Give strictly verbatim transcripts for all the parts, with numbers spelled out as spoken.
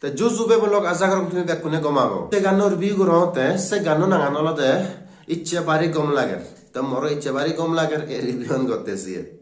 Te ju ju bebelok, aja gorong tumi bekkune gom ago. Se ganno review gorongotte, se ganno nangan olode Icche Bari Gom Lager. Te moro Icche Bari Gom Lager e review an gotte siye.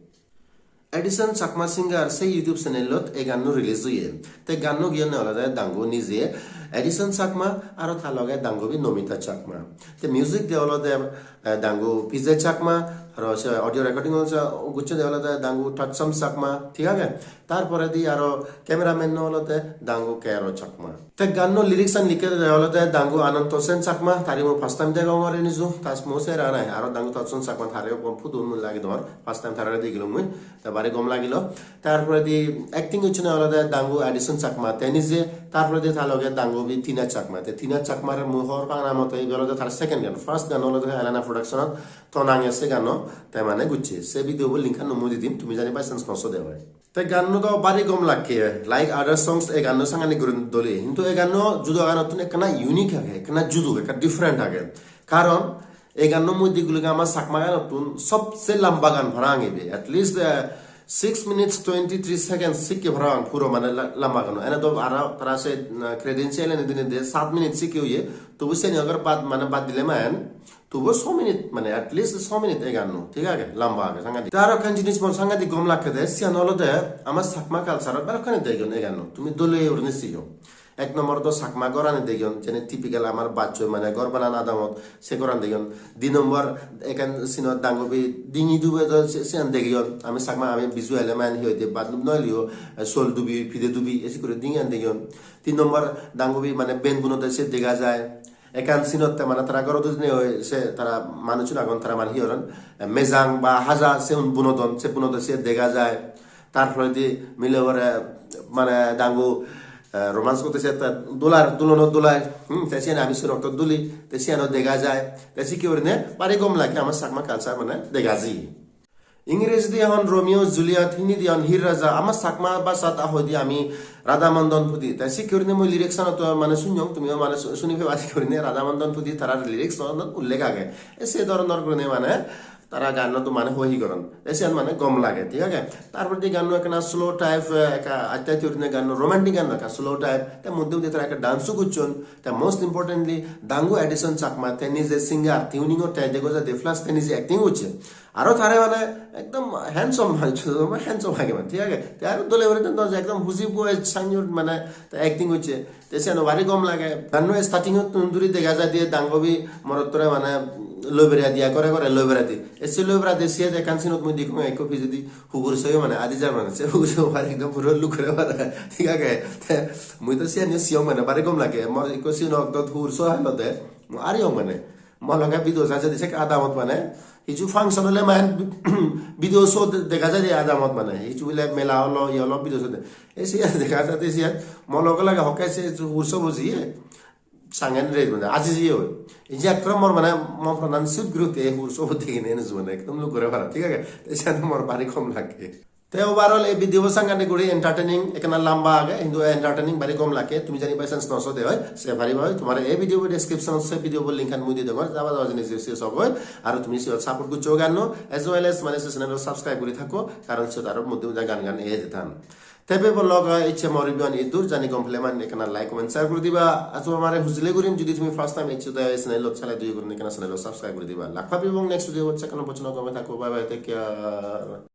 Edison Chakma singer se YouTube channelot e ganno release oye. Te ganno giyonne olode Dangu nije, Edison Chakma aro ta loge Dangubi Nomita Chakma. Te music de olode, eh, Dangu P J Chakma, aro se audio recording olode gocche de olode Dangu Tatsam Chakma, thik age? Tar poredi aro cameraman olode Dangu Kero Chakma. Te ganno lyrics an likke de olode Dangu Ananto Sen Chakma, tare mui first time degongor eni ju, ta mui sera nai, aro Dangu Tatsam Chakma tare ekko photo mui lagei dor, first time tare degilung mui, te bari gom lagilo. Tar poredi acting gocchonne olode Dangu Edison Chakma, te nije, tar poredi ta loge Dangubi Tina Chakma, te Tina Chakmare mui hobor pangana mote ibe olode tar second gan, first gan olode Elena Production-ot Tonange se ganno te mane gocche, se video bo link an mui di dim, tumi jodi by chance no so de oi. Te ganno do bari gom lakke, like other songs, e ganno sangani gurinei dole. Hintu e ganno juda ganottun ekkana unique age, ekkana judo, ekka different age. Karon e ganno mui degilung ama Chakma ganottun sobse lamba gan parapang ibe. At least, eh, six minutes twenty-three seconds sikke parapang puro mane la-, lamba gano. Ene do aro tara se, eh, credential ene dinei de saat minute sikke oye. Tobu seni agar bad, mane bad dile man, tobu so minute, mane at least so minute e ganno, thik age? Lamba age, sangadik. Te aro ekkan jinis mor sangadik gom lakke de, siyan olode ama Chakma culture-ot balokkani degiyon e ganno. Tumi dole gurinei siyo. Ek nombor do Chakma gorani degiyon, jene typical amar bachoi mane gor banan adamot se goran degiyon. Di nombor ekkan sinot Dangubi dingi dube do se-, siyan degiyon. Ami Chakma ami Biju ele mane hi hoide bhat noiliyo, eh, sol dubi, pide dubi, esi guri dingiyan degiyon. Tin nombor Dangubi mane ben bunode se dega jai. Ekkan scene-otte mane tara gorot ujinei oi se tara manuchun agon, tara mane hi horon, mejang ba haja sigun bunodon, se bunodon se dega jai. Tar poredi mile pore mane Dangu, eh, romance gotte se ta dular, dulono dulai, hmm, te siyan ami surokto duli, te siyano dega jai. Te sikke gurinei bari gom lage, ama Chakma culture mane dega jai. Ingreji di hon Romeo Juliet, Hindi di hon Heer Ranjha, ama Chakma bhashat a hoide ami Radha Mandon Pudi. Te sikke gurinei mui lyrics anot mane sunyong, tumiyo mane su-, suni peba sikke gurinei Radha Mandon Pudi tarar lyrics anot ullekh age. E se dhoronor gurinei mane tara ganno do mane hoi hi goron. Te siyan mane gom lage, thik age? Tar poredi ganno ekkana slow type, eh, ekka atte atte gurinei ganno, romantic ganno ekka slow type. Te moddhe moddhe tara ekka dance o gocchon. Te most importantly, Dangu Edison Chakma, te nije singer, tuning o te dega jai de, plus te nije acting gocche. Aro tare mane ekdom handsome manuj, handsome lage mane, thik age? Te aro dole guri ekdom huji boy sanyor mane te acting gocche. Te siyan bari gom lage. Ganno starting ottun duri dega jai de Dangubi morottore mane loi beradi, ekkore ekkore loi beradi. E se loi beradi siyot ekkan scene-ot mui degong ekko pijedi hugur soyo mane adi jar mane. Se hugur soyo mane ekdom puro luk gore mane. Thik age? Te mui do siyani siyong mane bari gom lage. Mor ekko scene-ot hugur so halo de. Mui ariyong mane. Mo loge video sa jodi sekke adamot mane, hissu function ole mane video show de-, dega jai de adamot mane, hissu bile mela olo, iye olo, video show de. E siyan dega jai de siyan, mo loge loge hokke se hugur so boji, e, sangen re mane, aji jiye oi. Ei je ekkore mor mane, mo pranan sut guri utte ei hugur so bo degine enuju mane, ekdom luk gore para, thik age? Te siyan mor bari gom lage. Te overall ei video bo sangadik guri entertaining, ekkana lamba age, hintu entertaining bari gom lage, tumi jodi by chance no so de oi, se pariba oi, tomare ei video bo description-ot se video bo link an mui di dongor, jaba jaba jinis se sogoi, aro tumi siyot support goccho ganno, as well as mane se channel-o subscribe guri thakko, karon siyot aro moddhe moddhe gan gan eye jetan. Te bebelok, eh, icche mor review an iddur, jodi gom pele mane ekkana like, comment, share guri diba, aro tomare hujuli gurim, jodi tumi first time eccho de channel-ot sale dui gurinei ekkana channel-o subscribe guri diba. Lak pabi ebong next video-t, sekkano pojjonto gome thakko, bye bye, take care.